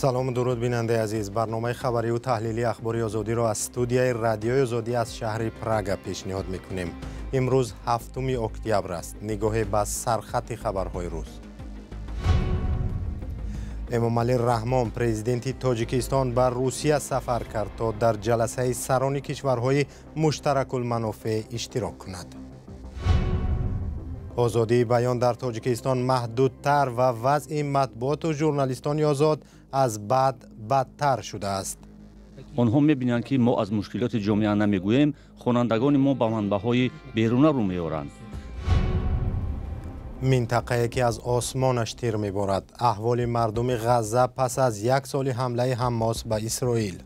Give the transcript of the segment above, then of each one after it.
Салом, дуруд, бинандаи азиз. Барномаи хабарию таҳлилии Ахбори Озодиро аз студияи Радиои Озодӣ аз шаҳри Прага пешниҳод мекунем. Имрӯз 7 октябр аст. Нигоҳе ба сархати хабарҳои рӯз. Эмомалӣ Раҳмон, президенти Тоҷикистон, ба Русия сафар кард, то дар ҷаласаи сарони кишварҳои муштаракулманофеъ иштирок кунад. Озодии баён дар Тоҷикистон маҳдудтар ва вазъи матбуоту журналистони озод аз бад бадтар шудааст. Онҳо мебинанд, ки мо аз мушкилоти ҷомеа намегӯем, хонандагони мо ба манбаъҳои беруна рӯ меоранд. Минтақае, ки аз осмонаш тир меборад. Аҳволи мардуми Ғазза пас аз як соли ҳамлаи Ҳаммос ба Исроил.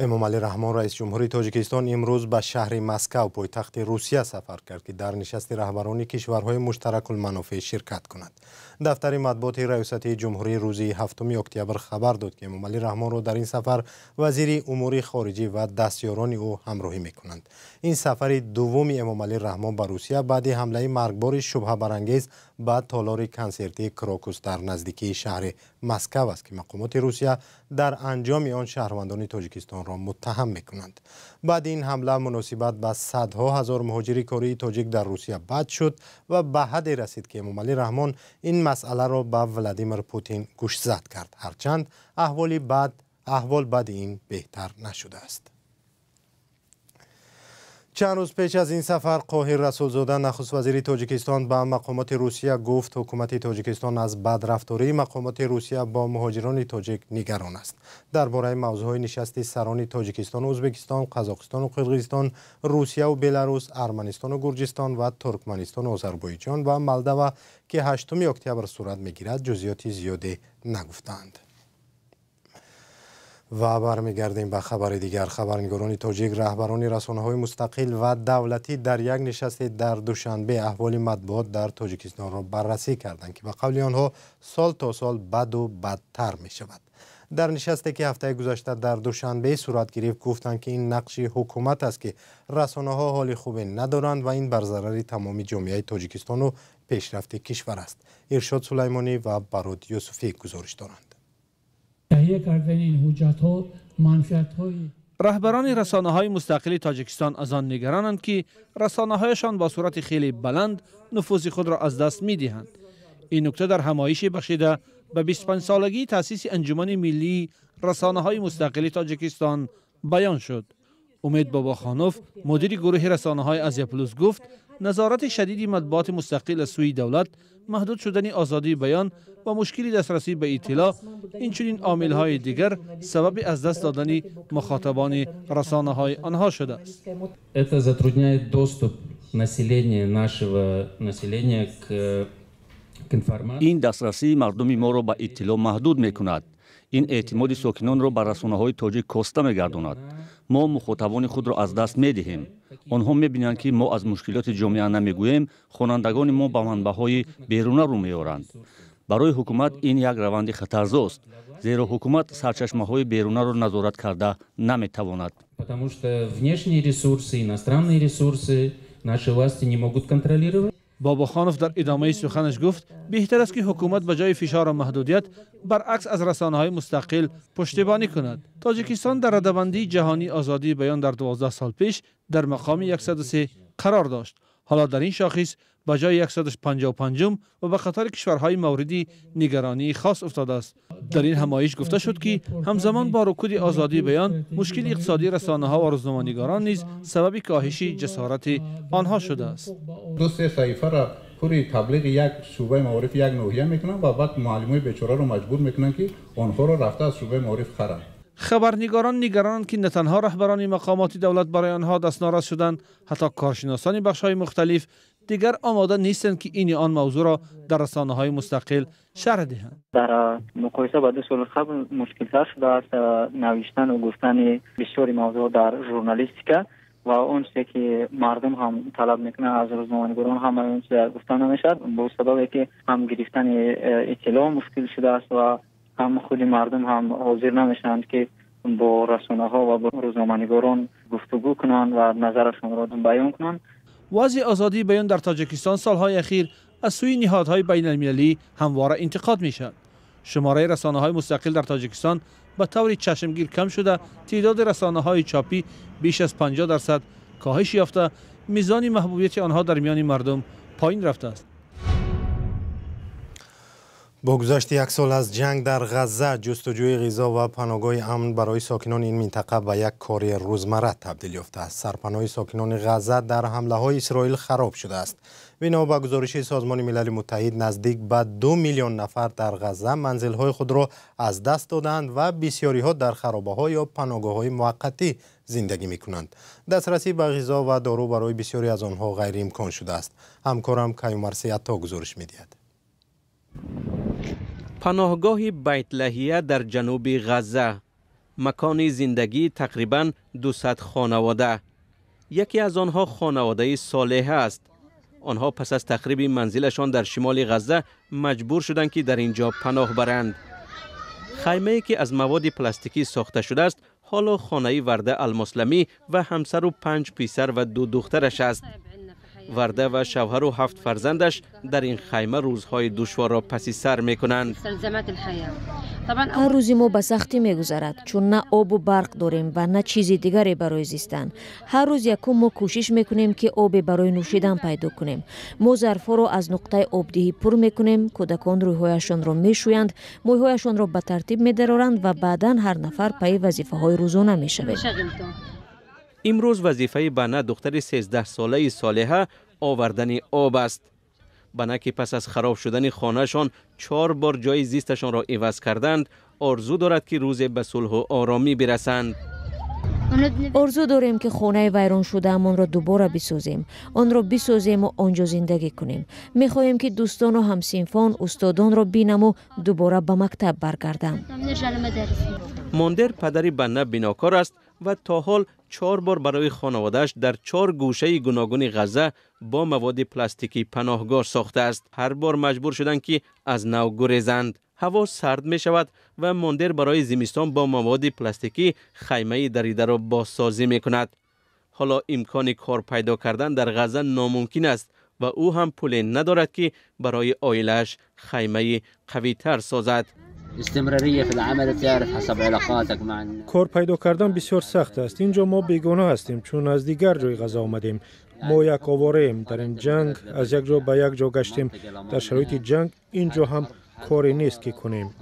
Эмомалӣ Раҳмон, раиси ҷумҳури Тоҷикистон, имрӯз ба шаҳри Москав, пойтахти Русия, сафар кард, ки дар нишасти раҳбарони кишварҳои муштаракулманофеъ ширкат кунад. Дафтари матбуоти Раёсати ҷумҳурӣ рӯзи 7 октябр хабар дод, ки Эмомалӣ Раҳмонро дар ин сафар вазири умури хориҷӣ ва дастёрони ӯ ҳамроҳӣ мекунанд. Ин сафари дуввуми Эмомалӣ Раҳмон ба Русия баъди ҳамлаи маргбори шубҳабарангез ба толори консертии Крокус дар наздикии шаҳри Москав аст, ки мақомоти Русия дар анҷоми он шаҳрвандони Тоҷикистонро муттаҳам мекунанд. Баъди ин ҳамла муносибат ба садҳо ҳазор муҳоҷири кории тоҷик дар Русия бад шуд ва ба ҳадде расид, ки Эмомалӣ Раҳмон ин масъаларо ба Владимир Путин гӯшзад кард. Ҳарчанд аҳвол баъди ин беҳтар нашудааст. Чанд рӯз пеш аз ин сафар Қоҳир Расулзода, нахуствазири Тоҷикистон, ба мақомоти Русия гуфт, ҳукумати Тоҷикистон аз бадрафтории мақомоти Русия бо муҳоҷирони тоҷик нигарон аст. Дар бораи мавзӯъҳои нишасти сарони Тоҷикистону Ӯзбекистон, Қазоқистону Қирғизистон, Русияву Беларус, Арманистону Гурҷистон ва Туркманистону Озарбойҷон ва Молдова, ки 8 октябр сурат мегирад, ҷузъиёти зиёде нагуфтаанд. Ва бармегардем ба хабари дигар. Хабарнигорони тоҷик, раҳбарони расонаҳои мустақил ва давлатӣ дар як нишасте дар Душанбе аҳволи матбуот дар Тоҷикистонро баррасӣ карданд, ки ба қавли онҳо сол то сол баду бадтар мешавад. Дар нишасте, ки ҳафтаи гузашта дар Душанбе сурат гирифт, гуфтанд, ки ин нақши ҳукумат аст, ки расонаҳо ҳоли хубе надоранд ва ин бар зарари тамоми ҷомеаи Тоҷикистону пешрафти кишвар аст. Иршод Сулаймонӣ ва Барод Юсуфӣ гузориш доранд. Таҳия кардани ин ҳуҷҷатҳо манфиатҳои Раҳбарони расонаҳои мустақили Тоҷикистон аз он нигаронанд, ки расонаҳояшон бо суръати хеле баланд нуфузи худро аз даст медиҳанд. Ин нукта дар ҳамоише, бахшида ба 25-солагии таъсиси Анҷумани миллии расонаҳои мустақили Тоҷикистон, баён шуд. Умед Бобохонов, мудири гурӯҳи расонаҳои Азия Плюс, гуфт, назорати шадиди матбуоти мустақил аз сӯи давлат, маҳдуд шудани озодии баён ва мушкили дастрасӣ ба иттилоъ, инчунин омилҳои дигар сабаби аз даст додани мухотабони расонаҳои онҳо шудааст. Это затрудняет доступ населения, нашего населения к информации. Ин дастрасии мардуми моро ба иттилоъ маҳдуд мекунад. Ин эътимоди сокинонро ба расонаҳои тоҷик коста мегардонад. Мо мухотабони худро аз даст медиҳем. Онҳо мебинанд, ки мо аз мушкилоти ҷомеа намегӯем, хонандагони мо ба манбаъҳои беруна рӯ меоранд. Барои ҳукумат ин як раванди хатарзост, зеро ҳукумат сарчашмаҳои берунаро назорат карда наметавонад. Потому что внешние ресурсы, иностранные ресурсы наши власти не могут контролировать. Бобохонов дар идомаи суханаш гуфт, беҳтар аст, ки ҳукумат ба ҷои фишору маҳдудият, баръакс, аз расонаҳои мустақил пуштибонӣ кунад. Тоҷикистон дар радабандии ҷаҳонии озодии баён дар 12 сол пеш дар мақоми 103 қарор дошт. Ҳоло дар ин шохис ба ҷои 155 ва ба қатори кишварҳои мавриди нигаронии хос уфтодааст. Дар ин ҳамоиш гуфта шуд, ки ҳамзамон бо рукуди озодии баён, мушкили иқтисодии расонаҳо ва рӯзноманигорон низ сабаби коҳиши ҷасорати онҳо шудааст. Ду се саҳифаро пури таблиғи як шӯъбаи маорифи як ноҳия мекунанд ва баъд муаллимои бечораро маҷбур мекунанд, ки онҳоро рафта аз шӯъбаи маориф харанд. Хабарнигорон нигаронанд, ки на танҳо раҳбарони мақомоти давлат барои онҳо дастнорас шуданд, ҳатто коршиносони бахшҳои мухталиф дигар омода нестанд, ки ини он мавзӯъро дар расонаҳои мустақил шарҳ диҳанд. Дар муқоиса ба 2 соли қабл мушкилтар шудааст навиштану гуфтани бисёри мавзӯъ дар журналистика ва он чизе, ки мардум ҳам талаб мекунанд аз рӯзноманигорон, ҳамаи он чиза гуфта намешавад, бо сабабе ки ҳам гирифтани иттилоъ мушкил шудааст ва ҳам худи мардум ҳам ҳозир намешаванд, ки бо расонаҳо ва бо рӯзноманигорон гуфтугӯ кунанд ва назарашонро баён кунанд. وضع آزادی بیان در تاجیکستان سالهای اخیر از سوی نهادهای بین المللی همواره انتقاد می شود. شماره رسانه های مستقل در تاجیکستان به طور چشمگیر کم شده، تعداد رسانه های چاپی بیش از 50% کاهش یافته، میزان محبوبیت آنها در میان مردم پایین رفته است. با گذشت یک سال از جنگ در غزه، جستجوی غذا و پناهگاه امن برای ساکنان این منطقه به یک کار روزمره تبدیل یافته است. سرپناه ساکنان غزه در حمله های اسرائیل خراب شده است. بنا به گزارش سازمان ملل متحد، نزدیک به 2 میلیون نفر در غزه منزل های خود را از دست دادند و بسیاری ها در خرابه ها یا پناهگاه های موقتی زندگی می کنند. دسترسی به غذا و دارو برای بسیاری از آنها غیر امکان شده است. همکارم کیومرث عطا گزارش می دهد. پناهگاه بیت لحیه در جنوب غزه، مکان زندگی تقریباً 200 خانواده. یکی از آنها خانواده صالحه است. آنها پس از تخریب منزلشان در شمال غزه مجبور شدند که در اینجا پناه برند. خیمه‌ای که از مواد پلاستیکی ساخته شده است، حالا خانه ورده المسلمی و همسر و 5 پسر و 2 دخترش است. ورده و شوهر و 7 فرزندش در این خیمه روزهای دشوار را پسی سر میکنند. هر روزی ما به سختی میگذرد، چون نه آب و برق داریم و نه چیز دیگری برای زیستن. هر روز یکم ما کوشش میکنیم که آب برای نوشیدن پیدا کنیم. ما ظرف‌ها را از نقطه آبدهی پر میکنیم، کودکان رویهایشان را میشویند، موهایشان را به ترتیب میدرارند و بعدا هر نفر پی وظیفه های روزانه میشود. امروز وظیفه بنا دختر 13 ساله صالحه آوردن آب است. بنا که پس از خراب شدن خانهشان 4 بار جای زیستشان را عوض کردند، آرزو دارد که روز به صلح و آرامی برسند. آرزو داریم که خانه ویران شده امان را دوباره بسازیم، آن را بسازیم و آنجا زندگی کنیم. میخواهیم که دوستان و همصنفان، استادان را بینم و دوباره به مکتب برگردم. ماندر پدر بنا بناکار است و تا حال 4 بار برای خانواده‌اش در 4 گوشه گوناگون غزه با مواد پلاستیکی پناهگاه ساخته است. هر بار مجبور شدند که از نو گریزند. هوا سرد می شود و ماندر برای زمستان با مواد پلاستیکی خیمه دریده را بازسازی می کند. حالا امکان کار پیدا کردن در غزه ناممکن است و او هم پول ندارد که برای عائله‌اش خیمه قوی تر سازد. کار پیدا کردن بسیار سخت است. اینجا ما بیگانه هستیم چون از دیگر جای غزه آمدیم. ما یک آواره ایم. در این جنگ از یک جا به یک جا گشتیم. در شرایط جنگ اینجا هم کاری نیست که کنیم.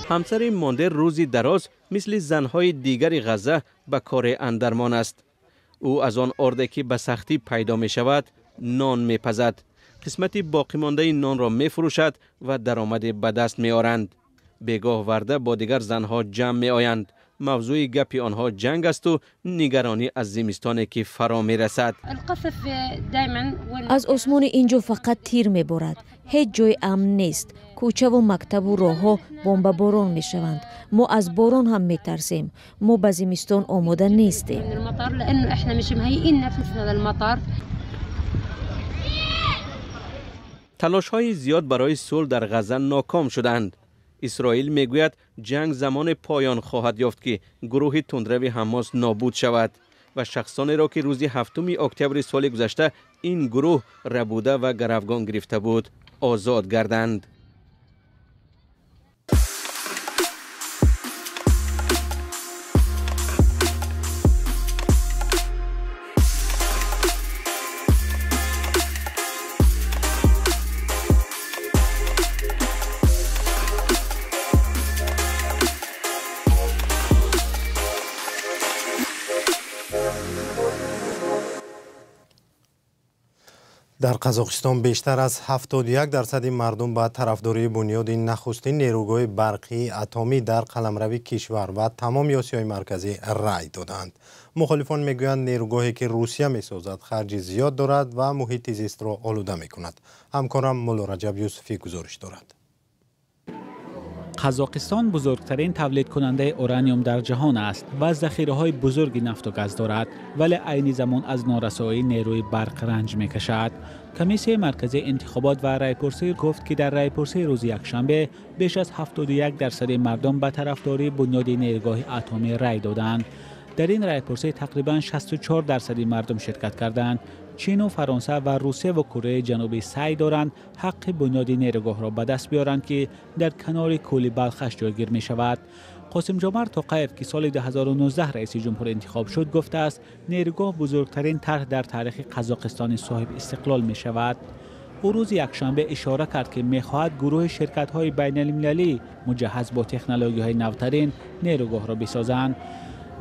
همسر ماندر روزی دراز مثل زنهای دیگر غزه به کار اندرمان است. او از آن آرده که به سختی پیدا می شود نان می پزد. قسمت باقی مانده نان را می فروشد و درآمد به دست می آرند. بیگاه ورده با دیگر زنها جمع می آیند. موضوع گپی آنها جنگ است و نگرانی از زمستانی که فرا می رسد. از آسمان اینجا فقط تیر می بارد. هیچ جای امن نیست. کوچه و مکتب و راهها بمب باران می شوند. ما از باران هم می ترسیم. ما به زمستان آماده نیستیم. تلاش های زیاد برای صلح در غزه ناکام شدند. اسرائیل میگوید جنگ زمان پایان خواهد یافت که گروه تندرو حماس نابود شود و شخصانی را که روز 7 اکتبر سال گذشته این گروه ربوده و گروگان گرفته بود آزاد گردند. Дар Қазоқистон бештар аз 71% мардум ба тарафдории бунёди нахустин нерӯгоҳи барқии атомӣ дар қаламрави кишвар ва тамоми Осиёи Марказӣ рай доданд. Мухолифон мегӯянд, нерӯгоҳе ки Русия месозад харҷи зиёд дорад ва муҳити зистро олуда мекунад. Ҳамкорам Мулло Раҷаб Юсуфӣ гузориш дорад. Қазоқистон бузургтарин тавлидкунандаи ураниум дар ҷаҳон аст ва захираҳои бузурги нафту газ дорад, вале айни замон аз норасоии нерӯи барқ ранҷ мекашад. Комиссияи марказии интихобот ва райпурсӣ гуфт, ки дар райпурсии рӯзи якшанбе беш аз 71% мардум ба тарафдории бунёди нерӯгоҳи атомӣ рай доданд. Дар ин райпурсӣ тақрибан 64% мардум ширкат карданд. Чин ва Фаронса ва Русия ва Кореяи Ҷанубӣ саъй доранд ҳаққи бунёди нерӯгоҳро ба даст биёранд, ки дар канори кӯли Балхаш ҷойгир мешавад. Қосимҷомарт Тоқаев, ки соли 2019 раиси ҷумҳур интихоб шуд, гуфтааст нерӯгоҳ бузургтарин тарҳ дар таърихи Қазоқистони соҳиб истиқлол мешавад. Ӯ рӯзи якшанбе ишора кард, ки мехоҳад гурӯҳи ширкатҳои байналмилалӣ муҷаҳҳаз бо технологияҳои навтарин нерӯгоҳро бисозанд.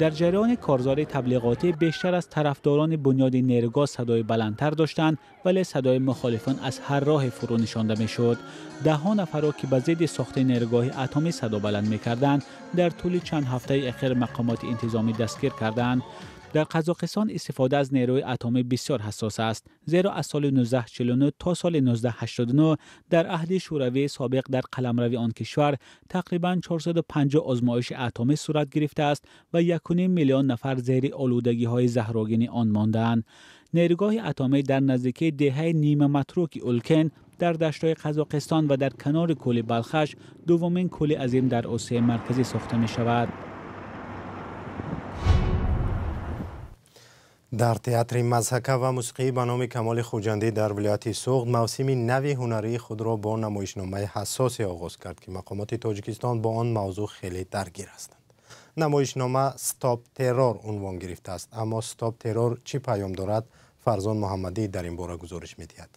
Дар ҷараёни корзори таблиғотӣ бештар аз тарафдорони бунёди нерӯгоҳ садои баландтар доштанд, вале садои мухолифон аз ҳар роҳе фурӯ нишонда мешуд. Даҳҳо нафарро, ки ба зидди сохти нерӯгоҳи атомӣ садо баланд мекарданд, дар тӯли чанд ҳафтаи охир мақомоти интизомӣ дастгир карданд. Дар Қазоқистон истифода аз нерӯи атомӣ бисёр ҳассос аст, зеро аз соли 1949 то соли 1989 дар аҳди Шӯравии собиқ дар қаламрави он кишвар тақрибан 450 озмоиши атомӣ сурат гирифтааст ва 1,5 миллион нафар зери олудагиҳои заҳрогини он мондаанд. Нерӯгоҳи атомӣ дар наздикии деҳаи нимаматруки Улкен дар даштҳои Қазоқистон ва дар канори кӯли Балхаш, дуввумин кӯли азим дар Осиёи Марказӣ сохта мешавад. Дар театри мазҳака ва мусиқӣ ба номи Камоли Хуҷандӣ дар вилояти Суғд мавсими нави ҳунарии худро бо намоишномаи ҳассосе оғоз кард, ки мақомоти Тоҷикистон бо он мавзӯъ хеле даргир ҳастанд. Намоишнома «Стоп террор» унвон гирифтааст, аммо «Стоп террор» чӣ паём дорад? Фарзон Муҳаммадӣ дар ин бора гузориш медиҳад.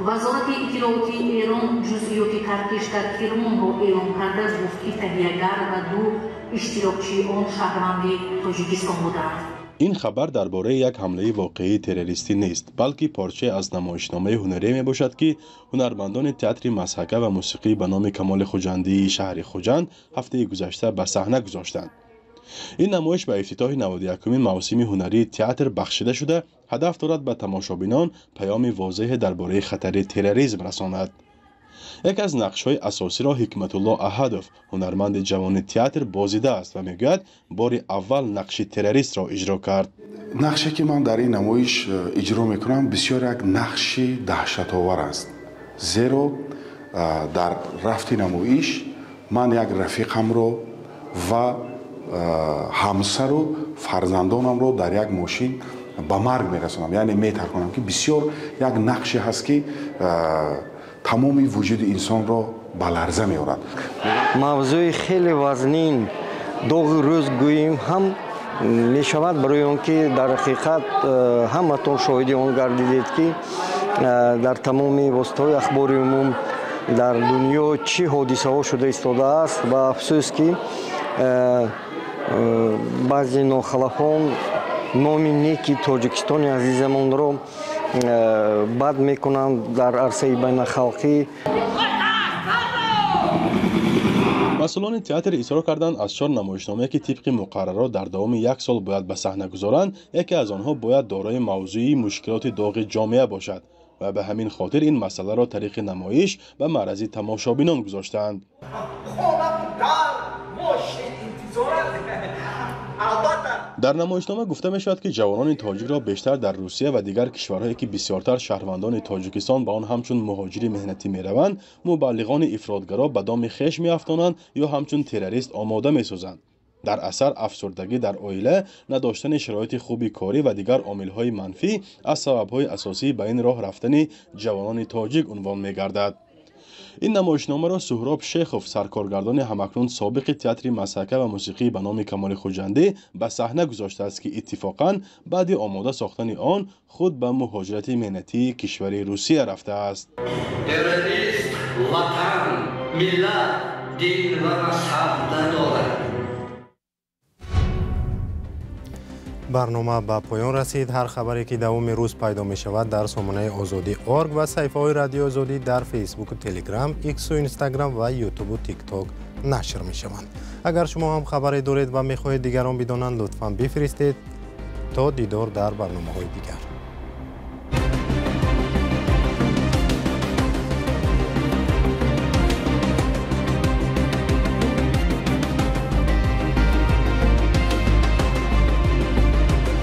Вазорати иттилооти Эрон ҷузъиёти таркиш дар Кирмонро эълон карда, гуфт, ки таҳиягар ва ду иштирокчии он шаҳрванди Тоҷикистон буданд. Ин хабар дар бораи як ҳамлаи воқеии террористӣ нест, балки порчае аз намоишномаи ҳунарие мебошад, ки ҳунармандони театри мазҳака ва мусиқӣ ба номи Камоли Хуҷандии шаҳри Хуҷанд ҳафтаи гузашта ба саҳна гузоштанд. Ин намоиш ба ифтитоҳи 91-умин мавсими ҳунарии театр бахшида шуда, ҳадаф дорад ба тамошобинон паёми возеҳе дар бораи хатари терроризм расонад. Яке аз нақшҳои асосиро Ҳикматулло Аҳадов, ҳунарманди ҷавони театр, бозидааст ва мегӯяд бори аввал нақши террористро иҷро кард. Нақше ки ман дар ин намоиш иҷро мекунам, бисёр як нақши даҳшатовар аст, зеро дар рафти намоиш ман як рафиқамро ва ҳамсару фарзандонамро дар як мошин ба марг мерасонам, яъне метарконам, ки бисёр як нақше ҳаст, ки тамоми вуҷуди инсонро ба ларза меорад. Мавзӯи хеле вазнин, доғи рӯз гӯем ҳам мешавад, барои он ки дар ҳақиқат ҳаматон шоҳиди он гардидед, ки дар тамоми воситаҳои ахбори умум дар дунё чӣ ҳодисаҳо шуда истодааст ва афсӯс, ки баъзе нохалафон номи неки Тоҷикистони азизамонро бад мекунанд дар арсаи байналхалқӣ. Масъулони театр исрор карданд, аз 4 намоишномае, ки тибқи муқаррарот дар давоми як сол бояд ба саҳна гузоранд, яке аз онҳо бояд дорои мавзӯи мушкилоти доғи ҷомеа бошад ва ба ҳамин хотир ин масъаларо тариқи намоиш ба маърази тамошобинон гузоштаанд. Дар намоишнома гуфта мешавад, ки ҷавонони тоҷикро бештар дар Русия ва дигар кишварҳое, ки бисёртар шаҳрвандони Тоҷикистон ба он ҳамчун муҳоҷири меҳнатӣ мераванд, мубаллиғони ифротгаро ба доми хеш меафтонанд ё ҳамчун террорист омода месозанд. Дар асар афсурдагӣ дар оила, надоштани шароити хуби корӣ ва дигар омилҳои манфӣ аз сабабҳои асосӣ ба ин роҳ рафтани ҷавонони тоҷик унвон мегардад. Ин намоишномаро Суҳроб Шехов, саркоргардони ҳамакнун собиқи театри мазҳака ва мусиқӣ ба номи Камоли Хуҷандӣ, ба саҳна гузоштааст, ки иттифоқан баъди омода сохтани он худ ба муҳоҷирати меҳнатии кишвари Русия рафтааст. Террорист ватан, миллат, дин ва мазҳаб надорад. Барнома ба поён расид. Ҳар хабаре, ки давоми рӯз пайдо мешавад, дар сомонаи Озодӣ орг ва саҳифаҳои Радиои Озодӣ дар Фейсбуку Телеграм, Иксу Инстаграм ва Ютубу Тикток нашр мешаванд. Агар шумо ҳам хабаре доред ва мехоҳед дигарон бидонанд, лутфан бифиристед. То дидор дар барномаҳои дигар.